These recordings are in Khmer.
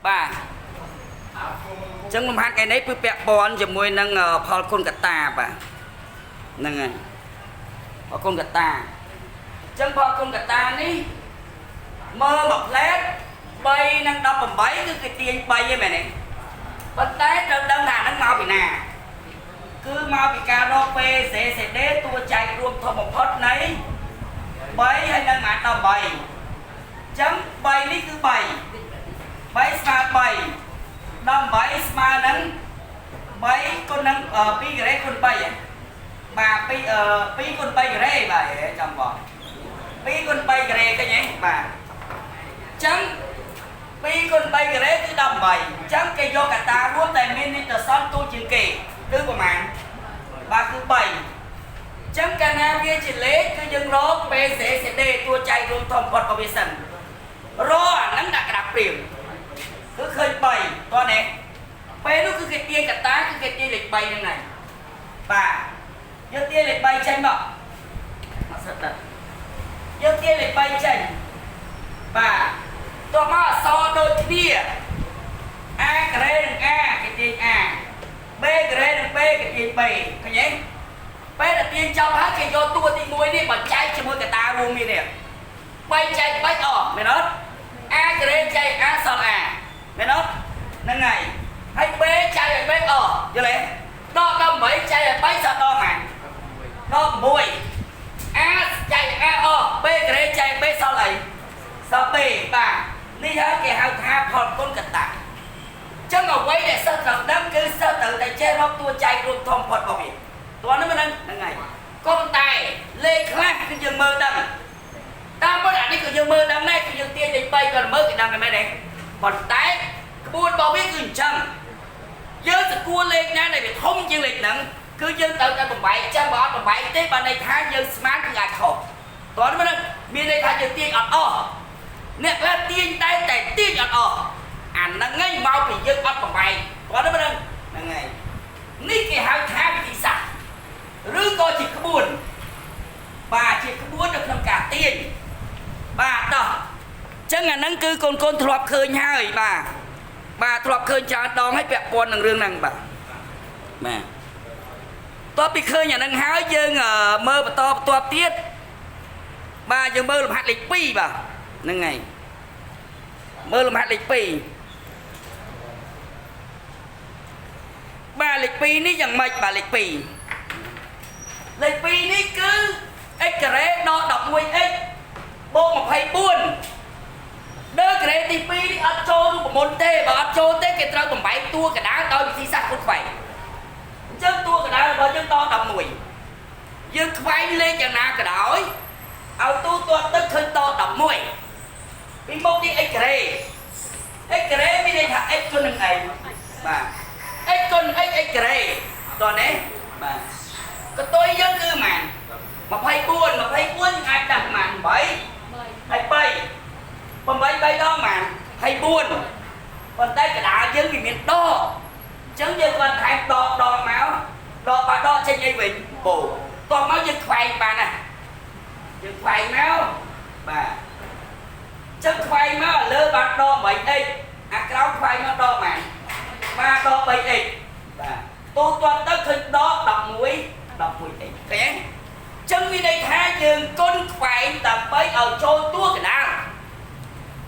បាទអញ្ចឹងលំហាត់ថ្ងៃនេះគឺពាក់ព័ន្ធជាមួយនឹងផលគុណកតាបាទហ្នឹងហើយផលគុណកតាអញ្ចឹងផលគុណកតានេះមើលមួយផ្លែត3និង18គឺគេទាញ3ឯងមែនទេប៉ុន្តែត្រូវដឹងថាហ្នឹងមកពីណាគឺមកពីការរក PCCD តួចែករួមធំបំផុតនៃ3ហើយនឹងម៉ាន18អញ្ចឹង3នេះគឺ3 3ស្មើ3 18ស្មើនឹង3គុណនឹង2ការ៉េគុណ3ហ៎បាទ2 2គុណ3ការ៉េបាទហេចាំបង2គុណ3ការ៉េឃើញទេបាទអញ្ចឹង2គុណ3ការ៉េគឺ18អញ្ចឹងគេយកកតារួមដែលមាននិតសន្នទូជាងគេគឺប្រមាណបាទគឺ3អញ្ចឹងកាលណាវាជាលេខគឺយើងរក PCCD តួចែករួមធំបំផុតរបស់វាសិនរកអាហ្នឹងដាក់ក្តារព្រាម គឺឃើញ3តោះនេះពេលនោះគឺគេទាញកតាគឺគេទាញលេខ3ហ្នឹងហើយបាទយើងទាញលេខ3ចេញមកអត់សិតដល់យើងទាញលេខ3ចេញបាទតោះមកអក្សរដូចគ្នា A ការ៉េនឹង A គេទាញ A B ការ៉េនឹង B គេទាញ B ឃើញទេពេលដែលទាញចប់ហើយគេយកតួទី1នេះមកចែកជាមួយកតារួមនេះនេះ3ចែក3អស់មែនអត់ A ការ៉េចែក A សល់ A មែនអត់ហ្នឹងហើយហើយ B ចែកឲ្យ B អស់យល់ទេដក18ចែកឲ្យ3សល់ដល់ប៉ុន្មានដក6 A ចែក A អស់ B ការ៉េចែក B សល់អីសល់ B បាទនេះហើយគេហៅថាផលគុណកតាចឹងអ្វីដែលសិស្សត្រូវដឹងគឺសិស្សត្រូវតែចេះរកតួចែករួមធំផុតរបស់វាតោះហ្នឹងមិនហ្នឹងហើយក៏ប៉ុន្តែលេខខ្លះគឺយើងមើលដឹងតាមពិតអានេះក៏យើងមើលដឹងដែរគឺយើងទាញលេខ3ក៏មើលគេដឹងដែរមែនទេប៉ុន្តែក្បួនរបស់វាគឺអញ្ចឹងយើងសកួរលេខណាដែលវាធំជាងលេខហ្នឹងគឺយើងត្រូវតែបំបែកចឹងបើអត់បំបែកទេបើន័យថាយើងស្មានគឺអាចខុសតោះហ្នឹងមានន័យថាយើងទាញអត់អស់អ្នកខ្លះទាញតែតែទាញអត់អស់អាហ្នឹងឯងមកពីយើងអត់បំបែកតោះហ្នឹងហ្នឹងហើយនេះគេហៅថាវិធីសាស្ត្រឬក៏ជាក្បួនបាទជាក្បួននៅក្នុងការទាញបាទតោះចឹងអាហ្នឹងគឺកូនកូនធ្លាប់ឃើញហើយបាទបាទធ្លាប់ឃើញច្រើនដងហើយពាក់ព័ន្ធនឹងរឿងហ្នឹងបាទបាទតោះពីឃើញអាហ្នឹងហើយយើងមើលបន្តបន្ទាប់ទៀតបាទយើងមើលលំហាត់លេខ2បាទហ្នឹងហើយមើលលំហាត់លេខ2បាទលេខ2នេះយ៉ាងម៉េចបាទលេខ2លេខ2នេះគឺ x ការ៉េដក 11x បូក24ដល់ការ៉េទី2នេះអត់ចូលរូបមន្តទេបើអត់ចូលទេគេត្រូវបំបែកតួកណ្ដាលដោយវិធីសាស្ត្រគុណខ្វែងអញ្ចឹងតួកណ្ដាលរបស់យើងដក11យើងខ្វែងលេខយ៉ាងណាក៏ដោយឲ្យទូទាត់ទឹកឃើញដក11ពីមុខនេះ x ការ៉េ x ការ៉េមានន័យថា x គុណនឹងអីបាទ x គុណ x x ការ៉េតោះនេះបាទកតុយយើងគឺប៉ុន្មាន24 24យើងអាចដាក់ប៉ុន្មាន8ហើយ3 8 3ដងប៉ុន្មាន24ប៉ុន្តែកដាលយើងវាមានដកអញ្ចឹងយើងគាត់ថែមដកដកមកដកបាដកចេញអីវិញបូតោះមកយើងខ្វែងបានណាយើងខ្វែងមកបាទអញ្ចឹងខ្វែងមកលើបានដក 8x អាក្រោមខ្វែងមកដកប៉ុន្មានបាទដក 3x បាទទូទាត់ទៅឃើញដក11 11x ឃើញទេចឹងមានន័យថាយើងគុណខ្វែងដើម្បីឲ្យចូលតួកណ្ដាល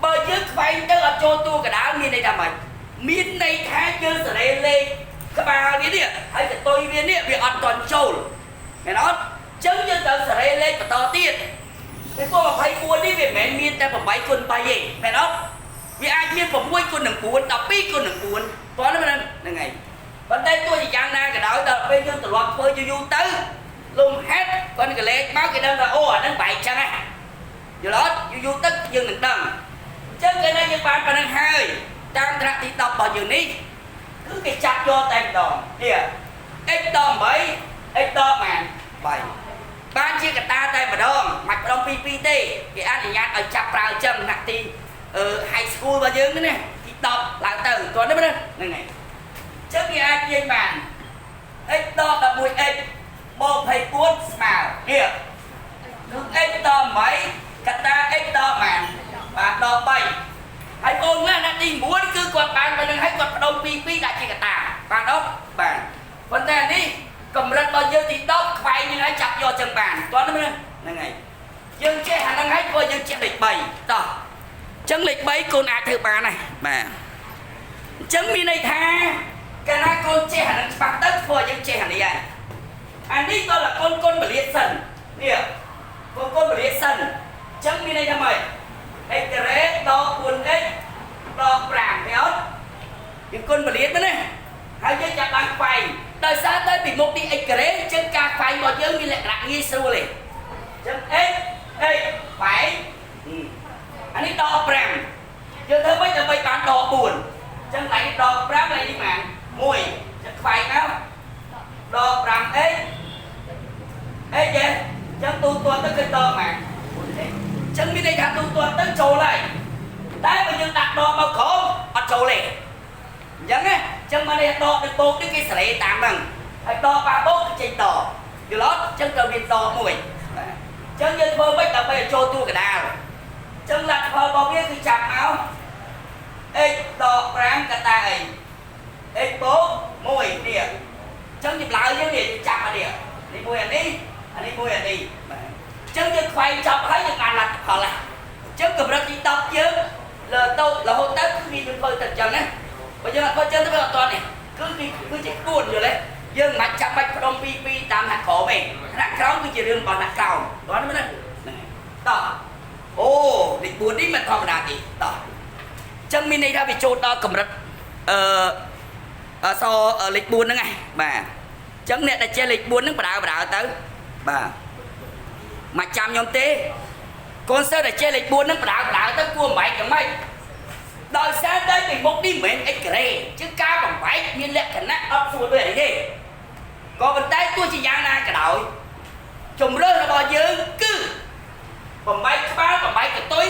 បើយើងខ្វែងទៅអត់ចូលតួកណ្ដាលមានន័យថាម៉េចមានន័យថាយើងសេរីលេខក្បាលវានេះហើយកតុយវានេះវាអត់តន់ចូលមែនអត់ចឹងយើងត្រូវសេរីលេខបន្តទៀតពីព្រោះ24នេះវាមិនមែនមានតែ8គុណ3ទេមែនអត់វាអាចមាន6គុណនឹង4 12គុណនឹង4តោះហ្នឹងហ្នឹងហើយប៉ុន្តែទោះជាយ៉ាងណាក៏ដោយដល់ពេលយើងត្រឡប់ធ្វើយូរយូរទៅលំហេតុគាត់កលេចមកគេដឹងថាអូអាហ្នឹងបែកចឹងហ៎យល់អត់យូរយូរទៅយើងនឹងដឹងអញ្ចឹងគេនៅយើងបានប៉ុណ្្នឹងហើយតាមត្រាក់ទី10របស់យើងនេះគឺគេចាប់យកតែម្ដងនេះ x ដល់8 x ដល់ប៉ុន្មាន3បានជាកតាតែម្ដងមិនម្ដងពីរពីរទេគេអនុញ្ញាតឲ្យចាប់ប្រើអញ្ចឹងថ្នាក់ទីអឺ high school របស់យើងនេះណាទី10ឡើងទៅតោះនេះហ្នឹងហើយចឹងគេអាចទាញបាន x ដល់ 11x បូក24ស្មើនេះគឺ x ដល់8កតា x ដល់ប៉ុន្មានបាទដល់3ហើយបងណាអ្នកទី9គឺគាត់ 3កូនអាចធ្វើបានដែរបាទអញ្ចឹងមានន័យថាកាលណាកូនចេះអានឹងច្បាស់ទៅធ្វើឲ្យយើងចេះអានេះហើយអានេះតើកូនកូនពលាតសិននេះកូនកូនពលាតសិនអញ្ចឹងមានន័យថាម៉េច x ការ៉េដក 4x ដក5ទេអត់យើងគុណពលាតទៅណាហើយយើងចាប់បានខ្វែងដោយសារតែពីមុខនេះ x ការ៉េអញ្ចឹងការខ្វែងរបស់យើងមានលក្ខណៈងាយស្រួលទេអញ្ចឹង x x ខ្វែងអានេះដក5យើងធ្វើម៉េចដើម្បីបានដក4អញ្ចឹងកន្លែងនេះដក5កន្លែងនេះប៉ុន្មាន1ចឹងខ្វែងមកដក 5x x ទេអញ្ចឹងទូទាត់ទៅគឺដកប៉ុន្មាន 4x អញ្ចឹងមានន័យថាទូទាត់ទៅចូលហើយតែបើយើងដាក់ដកមកក្រោមអត់ចូលទេអញ្ចឹងណាអញ្ចឹងមកនេះដកទៅបូកនេះគេសេរីតាមហ្នឹងហើយដកបាបូកគឺចេញដកយល់អត់អញ្ចឹងត្រូវមានដកមួយបាទអញ្ចឹងយើងធ្វើម៉េចដើម្បីឲ្យចូលតួកដាលអញ្ចឹងលទ្ធផលរបស់វាគឺចាប់មក x ដក5កតាអី x បូក1នេះអញ្ចឹងចម្លើយយើងនេះចាប់អានេះនេះមួយអានេះអានេះមួយអានេះបាទអញ្ចឹងយើងខ្វែងចប់ហើយយើងបានលទ្ធផលហើយអញ្ចឹងកម្រិតទី10យើងលើទៅរហូតទៅគឺវាយើងធ្វើទៅអញ្ចឹងណាបើយើងអត់ធ្វើអញ្ចឹងទៅវាអត់តនេះគឺគឺជាក្បួនយល់ទេយើងមិនចាំបាច់ផ្ដុំ2 2តាមថ្នាក់ក្រោមទេថ្នាក់ក្រោមគឺជារឿងរបស់ថ្នាក់ក្រោមតោះណាហ្នឹងតោះអូលេខ4នេះមិនធម្មតាទេតោះចឹងមានន័យថាវាចូលដល់កម្រិតអឺអសលេខ4ហ្នឹងឯងបាទចឹងអ្នកដែលចេះលេខ4ហ្នឹងបដើបដើទៅបាទមកចាំខ្ញុំទេកូនសិស្សដែលចេះលេខ4ហ្នឹងបដើបដើទៅគួរបំបែកយ៉ាងម៉េចដោយសារតែពីមុខនេះមិនមែន x ការ៉េជាងការបំបែកមានលក្ខណៈអត់ស្រួលដូចនេះទេក៏ប៉ុន្តែទោះជាយ៉ាងណាក៏ដោយជំរើសរបស់យើងគឺបំបែកក្បាលបំបែកកតុយ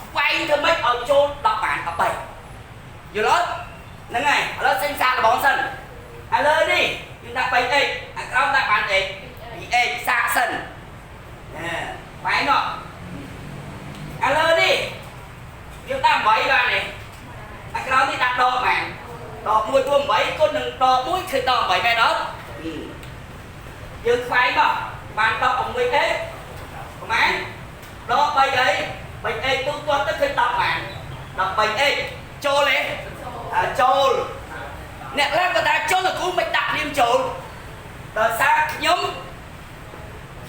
ខ្វែងធ្វើម៉េចឲ្យចូល10បាន13យល់អត់ហ្នឹងហើយឥឡូវសេញសាកល្បងសិនឥឡូវនេះយើងដាក់ 3x អាក្រោមដាក់បាន x 2x សាកសិនណែបែងនោះឥឡូវនេះយើងដាក់8បានទេអាក្រោមនេះដាក់ដកបានដក1 4 8គុណនឹងដក1គឺដក8មែនអត់យើងខ្វែងមកបានដក 6x ប្រហែលដក3អី 3x ទូទាត់ទៅឃើញ10បាន 13x ចូលទេចូលអ្នកខ្លះក៏ថាចូលទៅគ្រូមិនដាក់ព្រាមចូលដោយសារខ្ញុំ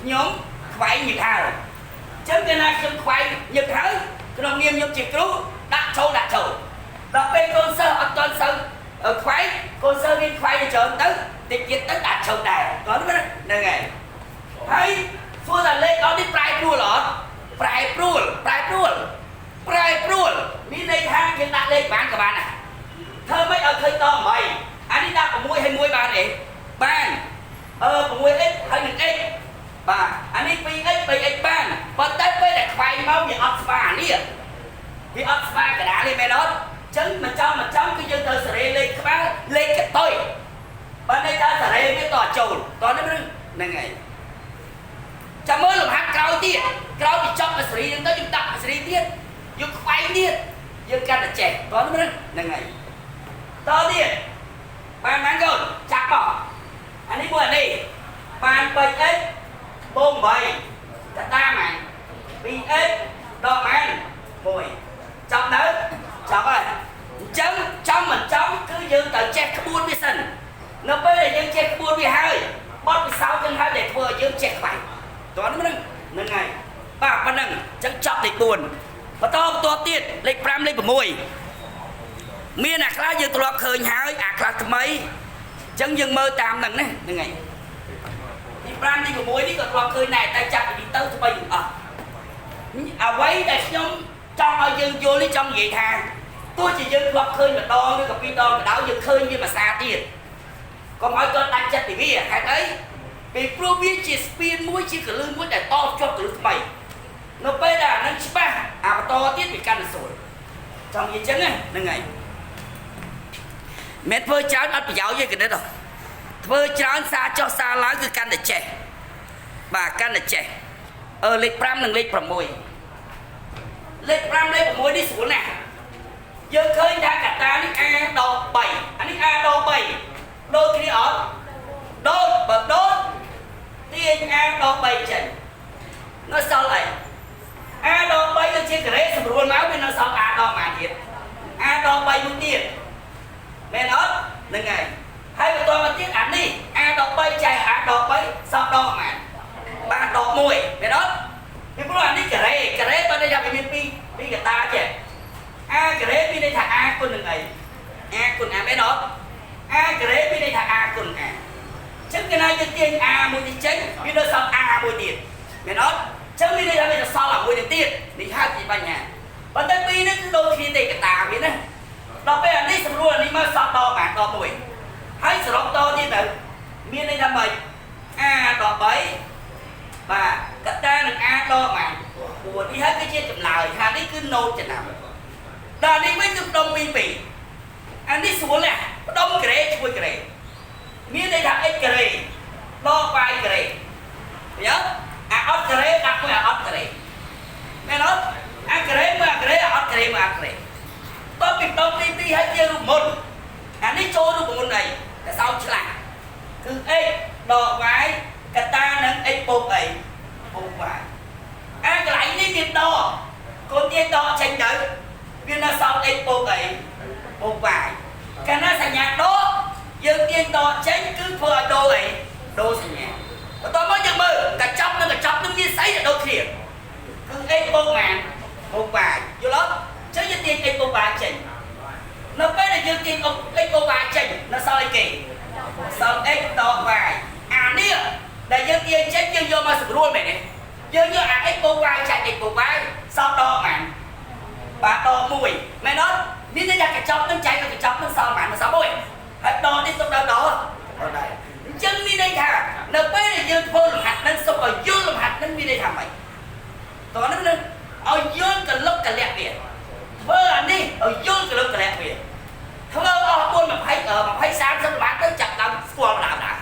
ខ្ញុំខ្វែងញឹកហើយអញ្ចឹងកាលណាខ្ញុំខ្វែងញឹកហើយក្នុងនាមខ្ញុំជាគ្រូដាក់ចូលដាក់ចូលដល់ពេលកូនសិស្សអត់ទាន់សូវខ្វែងកូនសិស្សរៀនខ្វែងច្រើនទៅតិចទៀតទៅដាក់ចូលដែរគាត់ហ្នឹងហើយហើយសួរថាលេខអត់នេះប្រែប្រួលអត់ប្រែប្រួលប្រែប្រួលប្រែប្រួលមានន័យថាយើងដាក់លេខបានក៏បានដែរធ្វើម៉េចឲ្យឃើញត8អានេះដាក់6ហើយ1បានទេបានអឺ 6x ហើយនឹង x បាទអានេះ 2x 3x បានប៉ុន្តែពេលដែលខ្វែងមកវាអត់ស្វាអានេះវាអត់ស្វាកដាលនេះមែនអត់ចឹងមិនចំមិនចំគឺយើងត្រូវសេរីលេខក្បាលលេខកតុយបើន័យថាសេរីវាតចូលតនេះហ្នឹងហើយចាំមើលលំហាត់ក្រោយទៀតក្រោយពីចប់មួយសេរីហ្នឹងទៅយើងដាក់មួយសេរីទៀតយើងខ្វែងទៀតយើងកាន់តែចេះតនេះហ្នឹងហើយតទៀតបានបានកូនចាប់មកអានេះមួយអានេះបាន 3x បូក8កតាម៉ាន 2x ដកម៉ាន1ចាប់នៅចាប់ហើយអញ្ចឹងចំមិនចំគឺយើងត្រូវចេះក្បួនវាសិននៅពេលដែលយើងចេះក្បួនវាហើយបត់ពិសោធន៍ចឹងហើយដែលធ្វើឲ្យយើងចេះខ្វែងតោះហ្នឹងហ្នឹងហើយបាទប៉ុណ្ណឹងអញ្ចឹងចប់លេខ4បន្តបន្ទាប់ទៀតលេខ5លេខ6មានអាខ្លះយើងធ្លាប់ឃើញហើយអាខ្លះថ្មីអញ្ចឹងយើងមើលតាមហ្នឹងណាហ្នឹងហើយទី5ទី6នេះក៏ធ្លាប់ឃើញដែរតែចាប់ពីនេះទៅថ្មីទាំងអស់អ្វីដែលខ្ញុំចង់ឲ្យយើងយល់នេះចង់និយាយថាទោះជាយើងធ្លាប់ឃើញម្ដងឬក៏ពីរដងក៏ដោយយើងឃើញវាមួយសារទៀតកុំឲ្យគាត់ដាច់ចិត្តពីវាហេតុអីពីព្រោះវាជាស្ពានមួយជាកលឹះមួយដែលតភ្ជាប់កលឹះថ្មីនៅពេលដែលអានឹងច្បាស់អាបន្តទៀតវាកាន់តែស្រួលចង់និយាយចឹងហ្នឹងហើយមិនធ្វើច្រើនអត់ប្រយោជន៍ទេកណិតធ្វើច្រើនសារចុះសារឡើងគឺកាន់តែចេះបាទកាន់តែចេះអឺលេខ5និងលេខ6លេខ5លេខ6នេះស្រួលណាស់យើងឃើញថាកតានេះ A ដក3អានេះ A ដក3ដូចគ្នាអត់ដូចបើដូចទាញ A ដក3ចេញនៅសល់អី A ដក3ទៅជាការ៉េស្រួលមកវានៅសល់ A ដកប៉ុន្មានទៀត 3មួយទៀតមែនអត់ហ្នឹងហើយហើយបន្តមកទៀតអានេះ a ដក3ចែក a ដក3សល់ដកប៉ុន្មានបាទដក1មែនអត់ពីព្រោះអានេះការ៉េការ៉េបើន័យថាវាមានពីរកតាចេះ a ការ៉េមានន័យថា a គុណនឹងអី a គុណ a មែនអត់ a ការ៉េមានន័យថា a គុណ a ចឹងកាលណាយើងទាញ a មួយនេះចេញវានៅសល់ a មួយទៀតមែនអត់ចឹងមានន័យថាវាសល់អាមួយនេះទៀតនេះហើយជាបញ្ហាប៉ុន្តែពីរនេះគឺដូចគ្នាទេកតាវាណាដល់ពេលអានេះស្រួលអានេះមកសល់ដកបានដកមួយហើយសរុបតទៀតទៅមានន័យថាម៉េច a ដក3បាទកតានឹង a ដកបាន4នេះហើយគឺជាចម្លើយថានេះគឺណូតចំណាំដល់នេះវិញគឺផ្ដុំពី2អានេះស្រួលណាស់ផ្ដុំការ៉េជួយការ៉េមានន័យថា x ការ៉េដក y ការ៉េឃើញអត់អាអត់ការ៉េដាក់មួយអាអត់ការ៉េមែនអត់អាការ៉េមួយអាការ៉េអាអត់ការ៉េមួយអាការ៉េតបពីផ្ដុំទី2ហើយជារូបមន្តអានេះចូលរូបមន្តអីតែសោចឆ្លាស់គឺ x ដក y កតានឹង x បូកអីបូក y អាកន្លែងនេះមានដកកូនទាញដកចេញទៅវានៅសល់ x បូកអីបូក y កាលណាសញ្ញាដកយើងទាញដកចេញគឺធ្វើឲ្យដូរអីដូរសញ្ញាបន្ទាប់មកយើងមើលកញ្ចប់និងកញ្ចប់នឹងមានស្អីដែលដូចគ្នាគឺ x បូកប៉ុន្មានបូក y យល់អត់អញ្ចឹងយើងទាញ x បូក y ចេញនៅពេលដែលយើងទាញ x បូក y ចេញនៅសល់អីគេសល់ x ដក y អានេះដែលយើងទាញចេញយើងយកមកស្រួលមែនទេយើងយកអា x បូក y ចែក x បូក y សល់ដកប៉ុន្មានបាទដក1មែនអត់មានន័យថាកញ្ចប់នឹងចែកនឹងកញ្ចប់នឹងសល់ប៉ុន្មានសល់1ហើយដកនេះទុកដល់ដកដែរអញ្ចឹងមានន័យថានៅពេលដែលយើងធ្វើលំហាត់នឹងសូមឲ្យយល់លំហាត់នឹងមានន័យថាម៉េចតោះនេះនឹងឲ្យយល់កលុកកលៈវាធ្វើអានេះឲ្យយល់កលុកកលៈវាធ្វើអស់4 20 20 30បាតទៅចាប់ដើមស្គាល់ដើមដែរ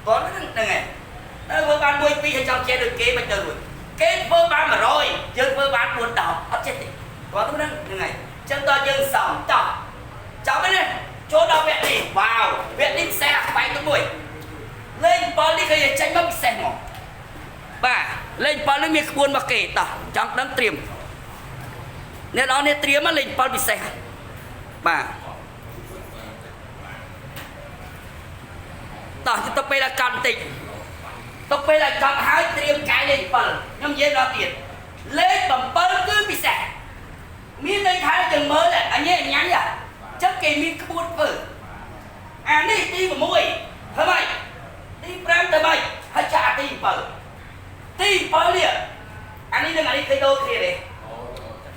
តោះនេះហ្នឹងហើយទៅធ្វើបាន1 2ហើយចង់ចេះដូចគេមិនទៅរួចគេធ្វើបាន100យើងធ្វើបាន4 10អត់ចេះទេតោះហ្នឹងហ្នឹងហើយអញ្ចឹងតើយើងសំតោះចាំហ្នឹងណាចូលដល់វគ្គនេះវ៉ាវវគ្គនេះពិសេសអាក្បែងទៅមួយលេខ7នេះគេចេញមកពិសេសមកបាទលេខ7នេះមានក្បួនរបស់គេតោះចង់ដឹងត្រៀមអ្នកនរនេះត្រៀមលេខ7ពិសេសបាទតោះទៅពេលដល់កាន់បន្តិចទៅពេលដល់ចប់ហើយត្រៀមកែលេខ7ខ្ញុំនិយាយដល់ទៀតលេខ7គឺពិសេសមានន័យថាយើងមើលអញញ៉ាំអញ្ចឹងគេមានក្បួនធ្វើអានេះទី6ធ្វើម៉េចទី5ធ្វើម៉េចហើយចាក់ទី7ទី7នេះអានេះនឹងអានេះគេដូចគ្នាទេ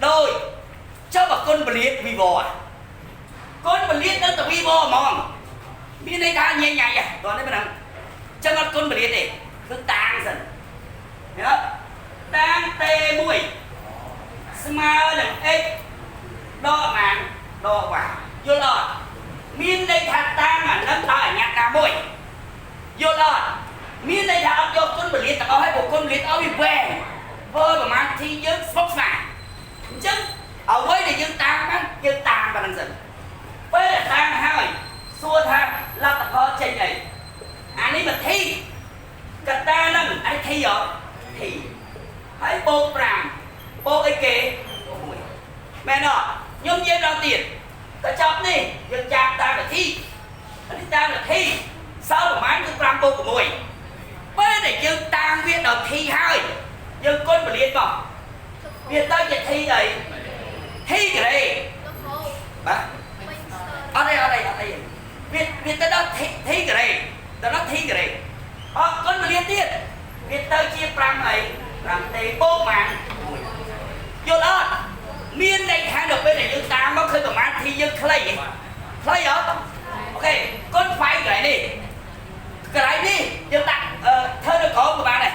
ដូចចុះបើគុណពលាតវិវរគុណពលាតនៅតែវិវរហ្មងមានន័យថាញ៉ៃញ៉ៃតោះនេះមិនដឹងចឹងអត់គុណពលាតទេគឺតាងសិនឃើញអត់តាងតេ1ស្មើនឹង x ដកប៉ុន្មានដក y យល់អត់មានន័យថាតាងអានឹងដោយអញ្ញាតណាមួយយល់អត់មានន័យថាអត់យកគុណពលាតទាំងអស់ឲ្យបុគ្គលពលាតអស់វាវែងធ្វើប្រហែលធីយើងស្មុគស្មាញអញ្ចឹងអ្វីដែលយើងតាងបានយើងតាងប៉ុណ្្នឹងសិនពេលដែលតាងហើយសួរថាលទ្ធផលចេញអីអានេះមកធីកតាហ្នឹងអានេះធីអត់ធីហើយបូក5បូកអីគេ1មែនអត់ខ្ញុំនិយាយដល់ទៀតកញ្ចប់នេះយើងចាប់តាមវិធីនេះតាមវិធីសល់ប្រហែលគឺ5បូក6ពេលដែលយើងតាងវាដល់ធីហើយយើងគុណពលានមកវាទៅជាធីអីធីការ៉េបាទអត់ទេអត់ទេអត់ទេវាទៅដល់ធីការ៉េទៅដល់ធីការ៉េអត់គុណពលានទៀតវាទៅជា5អី5ទេបូកប៉ុន្មាន1យល់អត់មានន័យថាដល់ពេលដែលយើងតាមមកឃើញប្រហែលធីយើងខ្លីខ្លីអត់អូខេគុណខ្វែងកន្លែងនេះកន្លែងនេះយើងដាក់ធ្វើនៅក្រោមក៏បានដែរ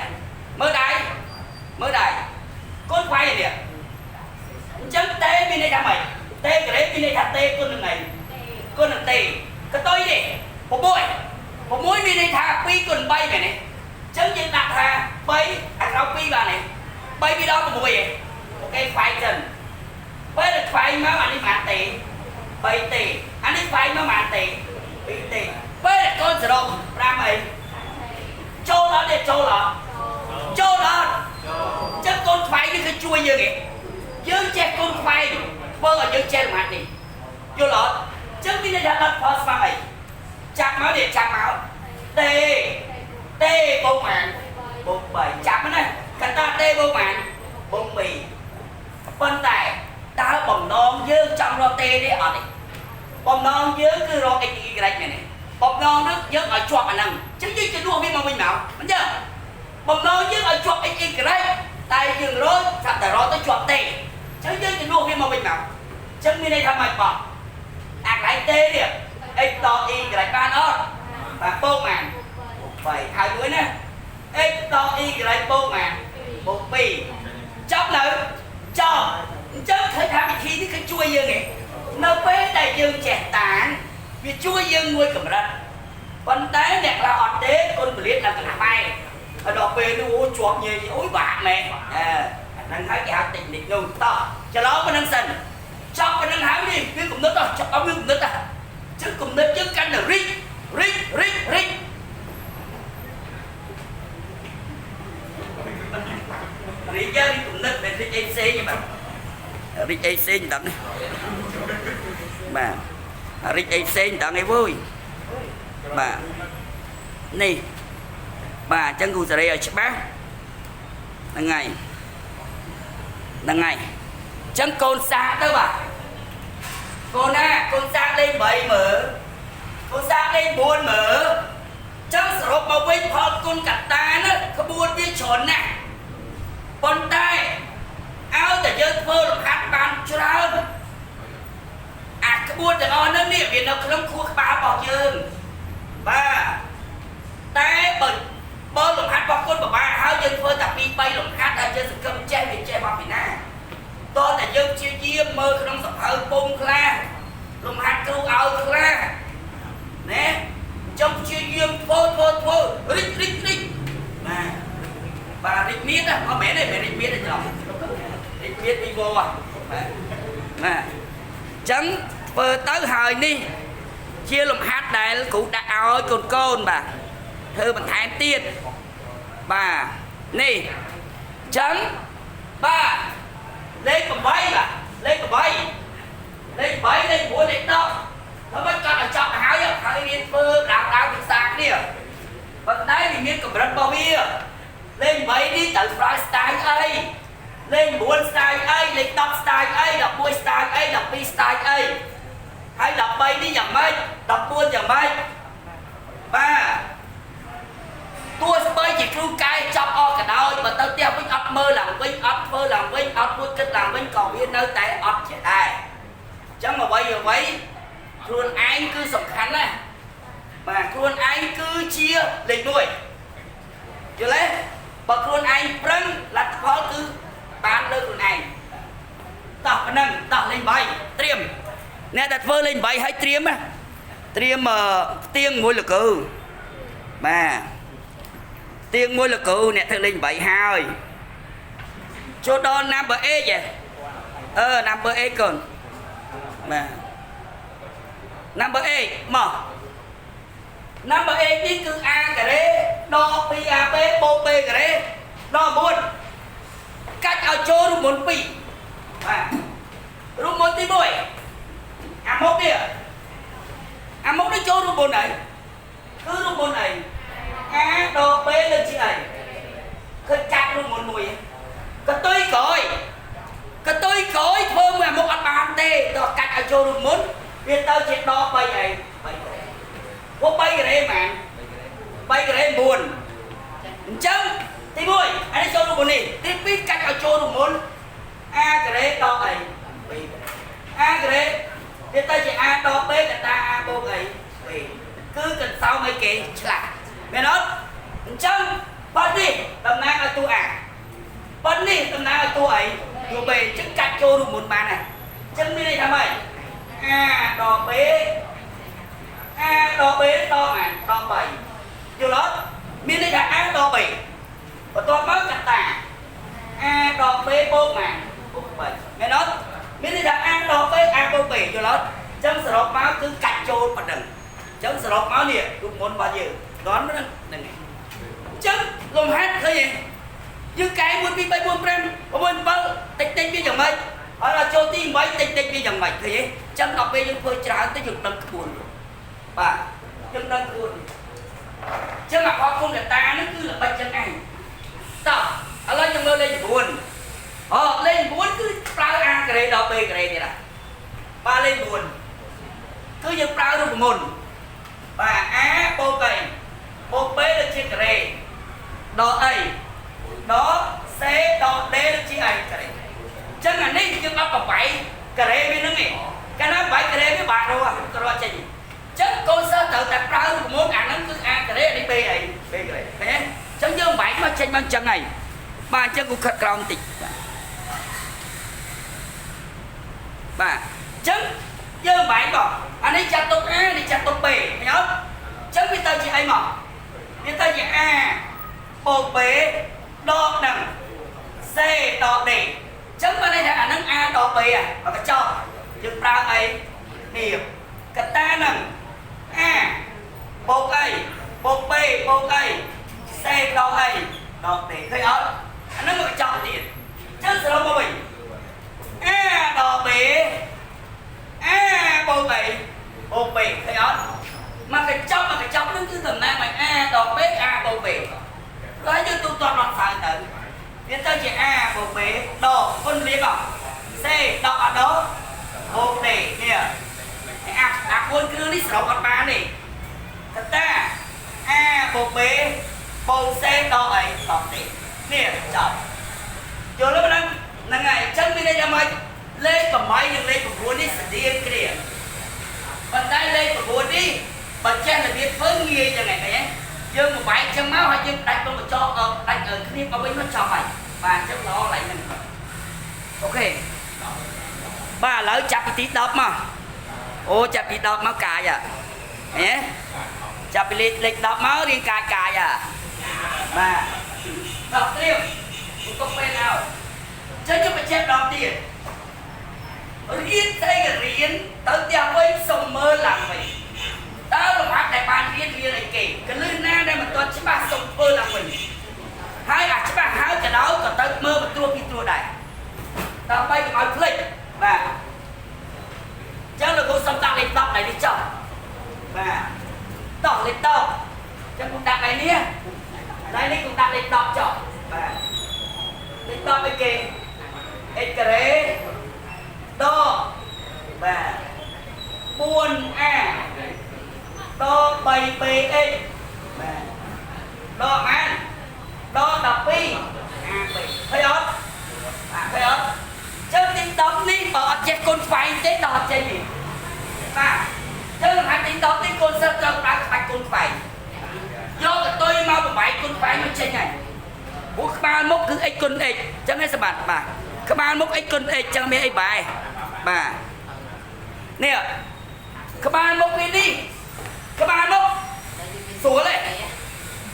មើលដៃមើលដៃគុណខ្វែងនេះអញ្ចឹងតេមានន័យថាម៉េចតេការ៉េមានន័យថាតេគុណនឹងអីគុណនឹងតេកតុយនេះ6 6មានន័យថា2គុណ3មែនទេអញ្ចឹងយើងដាក់ថា3អាក្រោម2បានទេ3ពីដល់6ឯងអូខេខ្វែងសិនពេលដែលខ្វែងមកអានេះប៉ុន្មានទេ3ទេអានេះខ្វែងមកប៉ុន្មានទេ2ទេពេលដែលកូនសរុប5អីចូលអត់ទេចូលអត់ចូលអត់ចឹងកូនខ្វែងនេះគឺជួយយើងឯងយើងចេះកូនខ្វែងធ្វើឲ្យយើងចេះលំហាត់នេះយល់អត់ ផលស្មើអីចាប់មកនេះចាប់មកទេទេបូកម៉ានបូក3ចាប់ណាកតាទេបូកម៉ានបូក2ប៉ុន្តែតើបំណងយើងចង់រកទេទេអត់ទេបំណងយើងគឺរក x y មែនទេបំណងនោះយើងឲ្យជាប់អាហ្នឹងអញ្ចឹងយើងជំនួសវាមកវិញមកមិនចឹងបំណងយើងឲ្យជាប់ x y តែយើងរកថាតែរកទៅជាប់ទេអញ្ចឹងយើងជំនួសវាមកវិញមកអញ្ចឹងមានន័យថាម៉េចបងអាកន្លែងទេនេះ x ដក y បានអត់បាទបូកម៉ានបូក3ហើយមួយណា x ដក y បូកម៉ានបូក2ចប់នៅចប់អញ្ចឹងឃើញថាវិធីនេះគឺជួយយើងឯងនៅពេលដែលយើងចេះតានវាជួយយើងមួយកម្រិតប៉ុន្តែអ្នកខ្លះអត់ទេគុណពលាតដល់កន្លះម៉ែហើយដល់ពេលនោះអូជាប់ញ៉ៃអូយបាក់ម៉ែអើអាហ្នឹងហើយគេហៅតិចនិចនោះតោះច្រឡំប៉ុណ្្នឹងសិនចប់ប៉ុណ្្នឹងហើយនេះវាគំនិតដល់ចប់អត់មានគំនិតទេចឹងគំនិតយើងកាន់តែរិចរិចរិចរិចរិចយើងគំនិតមិនរិចអីផ្សេងទេបាទរិចអីផ្សេងមិនដឹងបាទរិចអីផ្សេងមិនដឹងអីវើយបាទនេះបាទអញ្ចឹងគ្រូសេរីឲ្យច្បាស់ហ្នឹងហើយហ្នឹងហើយអញ្ចឹងកូនសាកទៅបាទកូនណាកូនសាកលេខ8មើលកូនសាកលេខ9មើលចឹងសរុបមកវិញផលគុណកតាណាក្បួនវាច្រើនណាស់ប៉ុន្តែឲ្យតែយើងធ្វើលំហាត់បានច្រើនអាក្បួនទាំងអស់ហ្នឹងនេះវានៅក្នុងខួរក្បាលរបស់យើងបាទតែបើលំហាត់របស់គុណពិបាកហើយយើងធ្វើតែ2 3លំហាត់ហើយយើងសង្ឃឹមចេះវាចេះមកពីណាតោះតែយើងព្យាយាមមើលក្នុងសភៅពុំខ្លះលំហាត់គ្រូឲ្យខ្លះណាចង់ព្យាយាមធ្វើធ្វើធ្វើរិចរិចរិចបាទបាទរិចមៀតអត់មែនទេមិនរិចមៀតទេច្រឡំរិចមៀតវីវបាទបាទអញ្ចឹងធ្វើទៅហើយនេះជាលំហាត់ដែលគ្រូដាក់ឲ្យកូនកូនបាទធ្វើបន្ថែមទៀតបាទនេះអញ្ចឹងបាទលេខ8បាទលេខ8លេខ8លេខ9លេខ10ហើយមិនគាត់ឲ្យចប់ហើយហើយរៀនធ្វើដើមដើមពិសាគ្នាប៉ុន្តែវាមានកម្រិតរបស់វាលេខ8នេះត្រូវប្រើ style អីលេខ9 style អីលេខ10 style អី11 style អី12 style អីហើយ13នេះយ៉ាងម៉េច14យ៉ាងម៉េចបាទទោះស្បីជាគ្រូកែចាប់អស់ក៏ដោយបើទៅផ្ទះវិញអត់មើលឡើងវិញអត់ធ្វើឡើងវិញអត់ួចគិតឡើងវិញក៏វានៅតែអត់ចេះដែរអញ្ចឹងអ្វីអ្វីខ្លួនឯងគឺសំខាន់ណាស់បាទខ្លួនឯងគឺជាលេខ1យល់ទេបើខ្លួនឯងប្រឹងលទ្ធផលគឺបានលើខ្លួនឯងតោះប៉ុណ្ណឹងតោះលេខ8ត្រៀមអ្នកដែលធ្វើលេខ8ឲ្យត្រៀមណាត្រៀមផ្ទៀងមួយលកូបាទទៀងមួយលកូអ្នកធ្វើលេខ8ហើយចូលដល់ number 8ហ៎អឺ number 8កូនបាទ number 8មក number 8នេះគឺ a ការ៉េដក 2ab បូក b ការ៉េដក9កាច់ឲ្យចូលរូបមន្ត2បាទរូបមន្តទី1អាមុខនេះអាមុខនេះចូលរូបមន្តអីគឺរូបមន្តអី a ដក b លើជាអីឃើញកាត់រូបមន្តមួយកតុយក្រោយកតុយក្រោយធ្វើមួយអាមុខអត់បានទេតោះកាច់ឲ្យចូលរូបមន្តវាទៅជាដក3អី3ការ៉េពួក3ការ៉េហ្មង3ការ៉េ9អញ្ចឹងទី1អានេះចូលរូបមន្តនេះទី2កាច់ឲ្យចូលរូបមន្ត a ការ៉េដកអី b ការ៉េ a ការ៉េវាទៅជា a ដក b កតា a បូកអី b គឺកន្សោមអីគេឆ្លាស់មែនអត់អញ្ចឹងប៉ុណ្នេះតំណាងឲ្យតួ a ប៉ុណ្នេះតំណាងឲ្យតួអីតួ b អញ្ចឹងកាច់ចូលរូបមន្តបានណាអញ្ចឹងមានន័យថាម៉េច a ដក b a ដក b ដកអាដក3យល់អត់មានន័យថា a ដក b បន្ទាប់មកកតា a ដក b បូកម៉ានបូក3មែនអត់មានន័យថា a ដក b a បូក b យល់អត់អញ្ចឹងសរុបមកគឺកាច់ចូលប៉ុណ្ណឹងអញ្ចឹងសរុបមកនេះរូបមន្តរបស់យើងដល់ហ្នឹងហ្នឹងអញ្ចឹងលំហាត់ឃើញទេយើងកែ1 2 3 4 5 6 7តិចតិចវាយ៉ាងម៉េចហើយដល់ចូលទី8តិចតិចវាយ៉ាងម៉េចឃើញទេអញ្ចឹងដល់ពេលយើងធ្វើច្រើនទៅយើងដឹងក្បួន បាទយើងដឹងខ្លួនចឹងអផលគុណកតានេះគឺល្បិចចឹងឯងតោះឥឡូវយើងមើលលេខ9អូលេខ9គឺប្រើ a ការ៉េដល់ b ការ៉េទៀតហ่ะបាទលេខ9គឺយើងប្រើរូបមន្តបាទ a បូកអីបូក b ទៅជាការ៉េដល់អីដល់ c ដល់ d ទៅជាអីការ៉េចឹងអានេះយើងអត់ប្របែកការ៉េវាហ្នឹងឯងកាលណាបែកការ៉េវាបាក់រស់ក្រចេញចឹងកូនសិស្សត្រូវតែប្រើរូបមន្តអាហ្នឹងគឺ a ការ៉េនេះ b អី b ការ៉េឃើញទេចឹងយើងបែកមកចេញមកចឹងហើយបាទអញ្ចឹងគូខិតក្រោមតិចបាទអញ្ចឹងយើងបែកមកអានេះចាត់ទុក A នេះចាត់ទុក B ឃើញអត់អញ្ចឹងវាទៅជាអីមកវាទៅជា A បូក B ដកនឹង C ដក D អញ្ចឹងបានន័យថាអាហ្នឹង A ដក B ហ่ะមកកញ្ចក់យើងប្រើអីនេះកតាហ្នឹង A បូកអីបូក B បូកអី C ដកអីដក D ឃើញអត់អាហ្នឹងមកកញ្ចក់ទៀតអញ្ចឹងសរុបមកវិញ A ដក B A បូកអីបូក B ឃើញអត់មកកញ្ចក់មកកញ្ចក់ហ្នឹងគឺតំណាងឲ្យ A ដក B A បូក B ហើយយើងទូទាត់អត់សើទៅវាទៅជា A បូក B ដកគុណរៀបអ C ដកអត់ដកបូក D នេះអាអា4គ្រឿងនេះសរុបអត់បានទេកតា A បូក B បូក C ដកអីដក D នេះចប់យល់ទេបងហ្នឹងហើយអញ្ចឹងមានន័យថាម៉េចលេខ8និងលេខ9នេះស្តៀងគ្នាប៉ុន្តែលេខ9នេះបើចេះរបៀបធ្វើងាយចឹងឯងឃើញទេយើងបំបែកចឹងមកហើយយើងដាច់ក្នុងកញ្ចក់ដាច់គ្នាមកវិញមកចប់ហើយបាទអញ្ចឹងល្អកន្លែងហ្នឹង OK បាទឥឡូវចាប់ពីទី10មកអូចាប់ពី10មកកាយហ៎ឃើញទេចាប់ពីលេខ10មករៀងកាយកាយហ่ะបាទ10ត្រៀមទុកពេលឲ្យចឹងខ្ញុំបញ្ជាក់ដល់ទៀតរៀនស្អីក៏រៀនទៅផ្ទះវិញសុំមើលឡើងវិញតើលំហាត់ដែលបានរៀនរៀនអីគេកលឹះណាដែលមិនទាន់ច្បាស់សុំធ្វើឡើងវិញហើយអាច្បាស់ហើយក៏ដោយក៏ទៅមើលបន្ត្រួសពីត្រួសដែរដើម្បីកុំឲ្យភ្លេចបាទចឹងលោកគ្រូសុំដាក់លេខ10ដៃនេះចុះបាទតោះលេខ10ចឹងគុំដាក់ដៃនេះដៃនេះគុំដាក់លេខ10ចុះបាទលេខ10អីគេ x ការ៉េដកបាទ 4a ដក 3bx បាទដកប៉ុន្មានដក12 ab ឃើញអត់បាទឃើញអត់ចឹងទី10នេះបើអត់ចេះគុណខ្វែងទេដល់អត់ចេញទេបាទចឹងលំហាត់ទី10នេះកូនសិស្សត្រូវប្រើក្បាច់គុណខ្វែងយកកតុយមកបំបែកគុណខ្វែងមកចេញហើយព្រោះក្បាលមុខគឺ x គុណ x ចឹងឯងសម្បត្តិបាទក្បាលមុខ x គុណ x ចឹងមានអីបែបាទនេះក្បាលមុខវានេះក្បាលមុខស្រួលទេ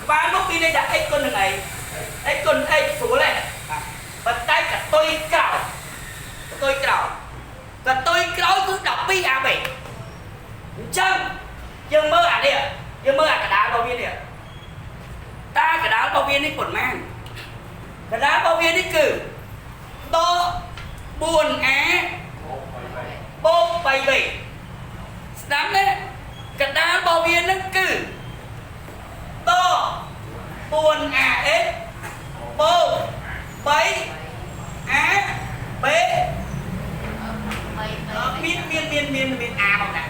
ក្បាលមុខវានេះថា x គុណនឹងអី x គុណ x ស្រួលទេបាទប៉ុន្តែកតុយក្រោយកតុយក្រោយកតុយក្រោយគឺ 12 AB អញ្ចឹងយើងមើលអានេះយើងមើលអាកដាលរបស់វានេះតាកដាលរបស់វានេះប៉ុន្មានកដាលរបស់វានេះគឺដក 4A បូក 3B ស្ដាប់ណាកដាលរបស់វានឹងគឺដក 4AX បូក 3A B មានមានមានមានមាន A មកណា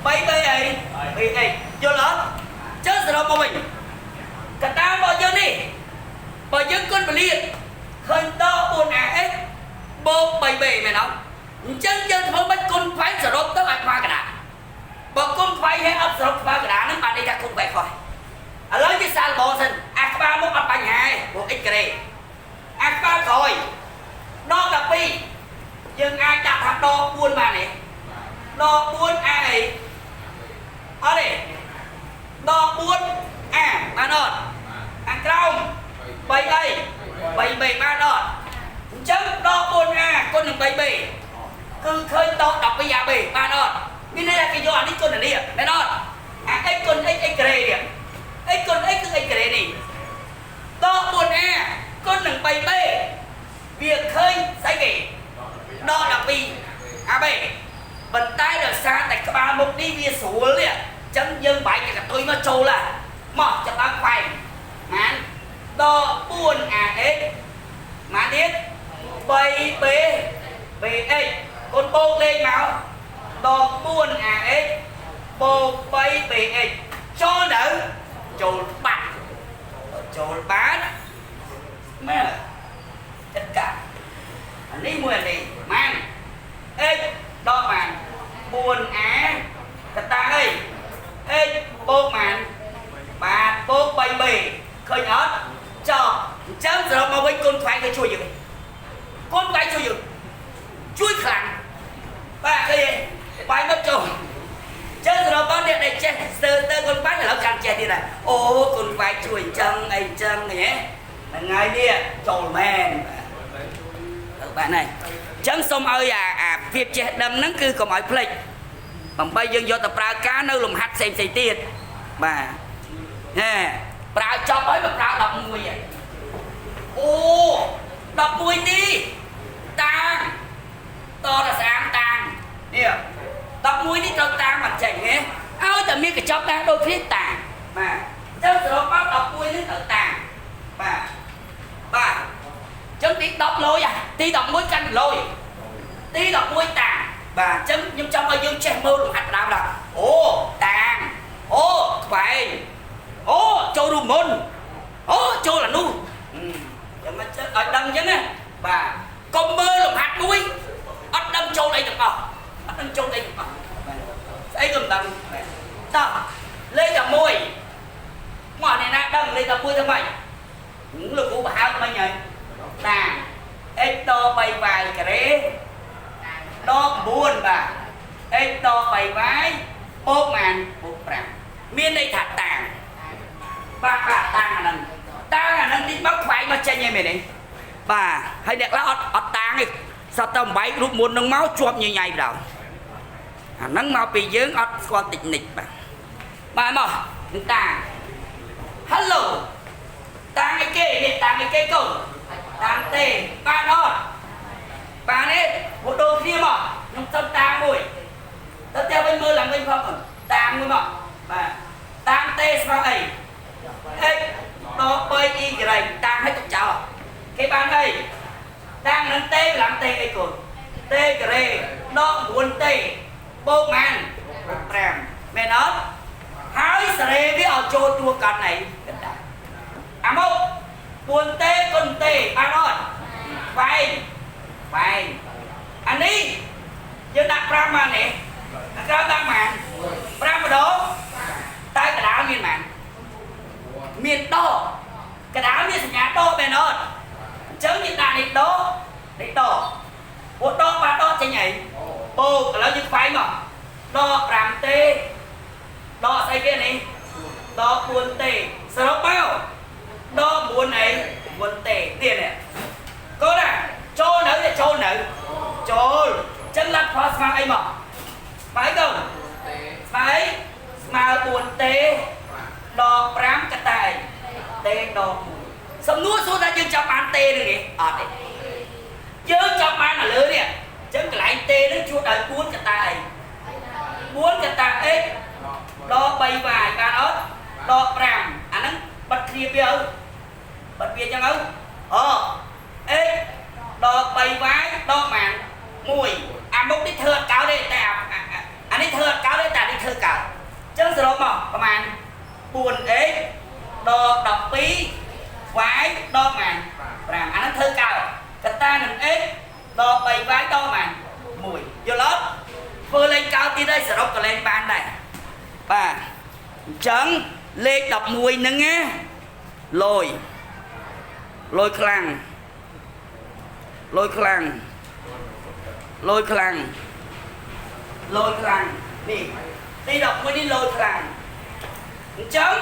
3 B អី B អីយល់អត់ចឹងសរុបមកវិញកតារបស់យើងនេះបើយើងគុណពលាតឃើញដក 4AX បូក 3B មែនអត់អញ្ចឹងយើងធ្វើមិនគុណខ្វែងសរុបទៅឲ្យខ្វះកដាបើគុណខ្វែងហើយអត់សរុបខ្វះកដាហ្នឹងបានន័យថាគុណខ្វែងខុសឥឡូវយើងសាកល្បងសិនអាក្បាលមុខអត់បញ្ហាទេព្រោះ x ការ៉េអាក្បាលក្រោយដក12យើងអាចដាក់ថាដក4បានទេដក4 a អីអត់ទេដក4 a បានអត់ខាងក្រោម3អី 3b បានអត់អញ្ចឹងដក 4a គុណនឹង 3b គឺឃើញដក 12ab បានអត់មានន័យថាគេយកអានេះគុណអានេះមែនអត់អា x គុណ x x ការ៉េនេះ x គុណ x គឺ x ការ៉េនេះដក 4a គុណនឹង 3b វាឃើញស្អីគេដក 12ab ប៉ុន្តែដោយសារតែក្បាលមុខនេះវាស្រួលនេះអញ្ចឹង 4ax មកទៀត 3b bx កូនបូកលេខមកដក 4ax បូក 3bx ចូលទៅចូលបាត់ចូលបានមែនចិត្តកាអានេះមួយអានេះម៉ាន x ដកបាន 4a កតាអី x បូកបានបាទបូក 3b ឃើញអត់ចោអញ្ចឹងសរុបមកវិញគុណខ្វែងទៅជួយយើងគុណខ្វែងជួយយើងជួយខ្លាំងបាទឃើញទេបាយមកចូលចឹងសរុបមកអ្នកដែលចេះស្ទើរទៅគុណបាញ់ឥឡូវកាន់ចេះទៀតហើយអូគុណខ្វែងជួយអញ្ចឹងអីអញ្ចឹងឃើញទេហ្នឹងហើយនេះចូលមែនបាទទៅបានហើយអញ្ចឹងសូមឲ្យអាភាពចេះដឹងហ្នឹងគឺកុំឲ្យភ្លេចដើម្បីយើងយកទៅប្រើការនៅលំហាត់ផ្សេងផ្សេងទៀតបាទហេប្រើចប់ហើយមកប្រើ11ហើយអូ11នេះតាងតរស្អាងតាងនេះ11នេះត្រូវតាងមិនចេញហ៎ឲ្យតែមានកញ្ចប់តាងដូចគ្នាតាងបាទអញ្ចឹងសរុបមក11នេះត្រូវតាងបាទបាទអញ្ចឹងទី10លយទី11កាន់លយទី11តាងបាទអញ្ចឹងខ្ញុំចង់ឲ្យយើងចេះមើលលំហាត់ដើមដល់អូតាងអូខ្វែងអូចូលរូបមុនអូចូលអានោះយ៉ាងម៉េចឲ្យដឹងអញ្ចឹងណាបាទកុំមើលលំហាត់មួយអត់ដឹងចូលអីទាំងអស់អត់ដឹងចូលអីទាំងអស់បាទស្អីក៏មិនដឹងបាទតោះលេខ11មកអ្នកណាដឹងលេខ11ធ្វើម៉េចលោកគ្រូប្រហើកមិញហើយតាង x ដ 3y ការ៉េដក9បាទ x ដ 3y បូកម៉ានបូក5មានន័យថាតាងបាទបាទតាងអាហ្នឹងតាងអាហ្នឹងតិចមកខ្វែងមកចេញឯមែនទេបាទហើយអ្នកខ្លះអត់តាងទេសតតែបំបែករូបមុននឹងមកជាប់ញញ៉ៃបណ្ដោយអាហ្នឹងមកពីយើងអត់ស្គាល់តិចនិចបាទបាទមកនឹងតាង Hello តាងអីគេនេះតាងអីគេកូនតាងទេបានអត់បានទេមកដូរគ្នាមកខ្ញុំសុំតាងមួយទៅផ្ទះវិញមើលឡើងវិញផងកូនតាងមួយមកបាទតាងទេស្មើអី x ដក 3y តាងឲ្យទុកចោលគេបានអីតាងនឹងទេឡើងទេអីកូនទេការ៉េដក9ទេបូកម៉ាន5មែនអត់ហើយសេរីវាឲ្យចូលតួកណ្ណីកណ្ដាលអាមក4ទេគុណទេបានអត់ខ្វែងខ្វែងអានេះយើងដាក់5មកនេះអាក្រៅដាក់ម៉ាន5ម្ដងតែកណ្ដាលមានម៉ានមានដកកណ្ដាលមានសញ្ញាដកមែនអត់អញ្ចឹងយើងដាក់នេះដកនេះដកពួកដកបានដកចេញអីបូកឥឡូវយើងខ្វែងមកដក5ទេដកស្អីគេនេះដក4ទេសរុបមកដក9អី9ទេទៀតនេះកូនណាចូលនៅទេចូលនៅចូលអញ្ចឹងលទ្ធផលស្មើអីមកស្មើអីកូនស្មើអីស្មើ4ទេដក5កតាអីទេដក1សំណួរសួរថាយើងចាប់បានទេនឹងទេអត់ទេយើងចាប់បាននៅលើនេះអញ្ចឹងកន្លែងទេនឹងជួដោយ4កតាអី4កតា x ដក 3y បានអត់ដក5អាហ្នឹងបិទគ្នាវាទៅបិទវាអញ្ចឹងទៅអូ x ដក 3y ដកម៉ាន1អាមុខនេះធ្វើអត់កើតទេតែអានេះធ្វើអត់កើតទេតែអានេះធ្វើកើតអញ្ចឹងសរុបមកប្រហែល 4x ដក12 y ដកម៉ាន5អាហ្នឹងធ្វើកើតកតានឹង x ដក 3y ដកម៉ាន1យល់អត់ធ្វើលេខកើតទៀតហើយសរុបក៏លេខបានដែរបាទអញ្ចឹងលេខ11ហ្នឹងណាលយលយខ្លាំងលយខ្លាំងលយខ្លាំងលយខ្លាំងនេះទី11នេះលយខ្លាំងអញ្ចឹង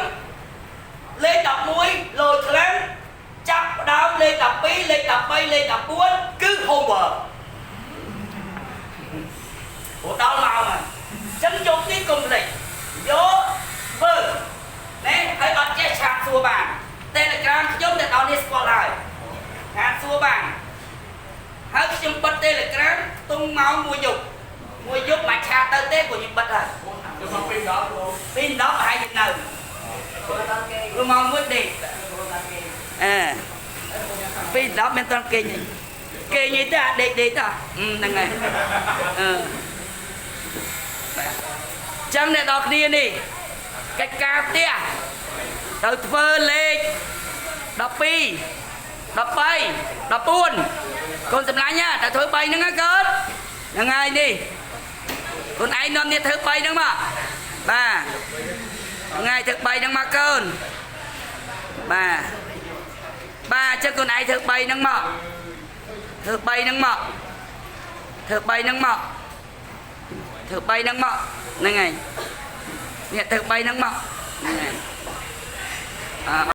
លេខ11លយខ្លាំងចាប់ផ្ដើមលេខ12លេខ13លេខ14គឺ homework ព្រោះដល់មកហើយអញ្ចឹងយកនេះកុំភ្លេចយកធ្វើណែហើយអត់ចេះឆាតសួរបាន Telegram ខ្ញុំតែដល់នេះស្គាល់ហើយឆាតសួរបានហើយខ្ញុំបិទ Telegram ខ្ទង់ម៉ោង1យប់1យប់មិនឆាតទៅទេព្រោះខ្ញុំបិទហើយ យកមកពីដល់គ្រូ ពី10ប្រហែលជានៅព្រោះម៉ោង1ដេកអឺ 12 10មានតន់គេងគេងទេអាដេកដេកតាហ្នឹងហើយអឺបាទចឹងអ្នកនរគ្នានេះកិច្ចការផ្ទះត្រូវធ្វើលេខ12 13 14កូនសម្លាញ់ណាតែធ្វើ3ហ្នឹងណាកូនហ្នឹងហើយនេះកូនឯងនាំនេះធ្វើ3ហ្នឹងមកបាទហ្នឹងហើយធ្វើ3ហ្នឹងមកកូនបាទបាទអញ្ចឹងកូនឯងធ្វើ3ហ្នឹងមកធ្វើ3ហ្នឹងមកធ្វើ3ហ្នឹងមកធ្វើ3ហ្នឹងមកហ្នឹងហើយនេះធ្វើ3ហ្នឹងមកហ្នឹងហើយអ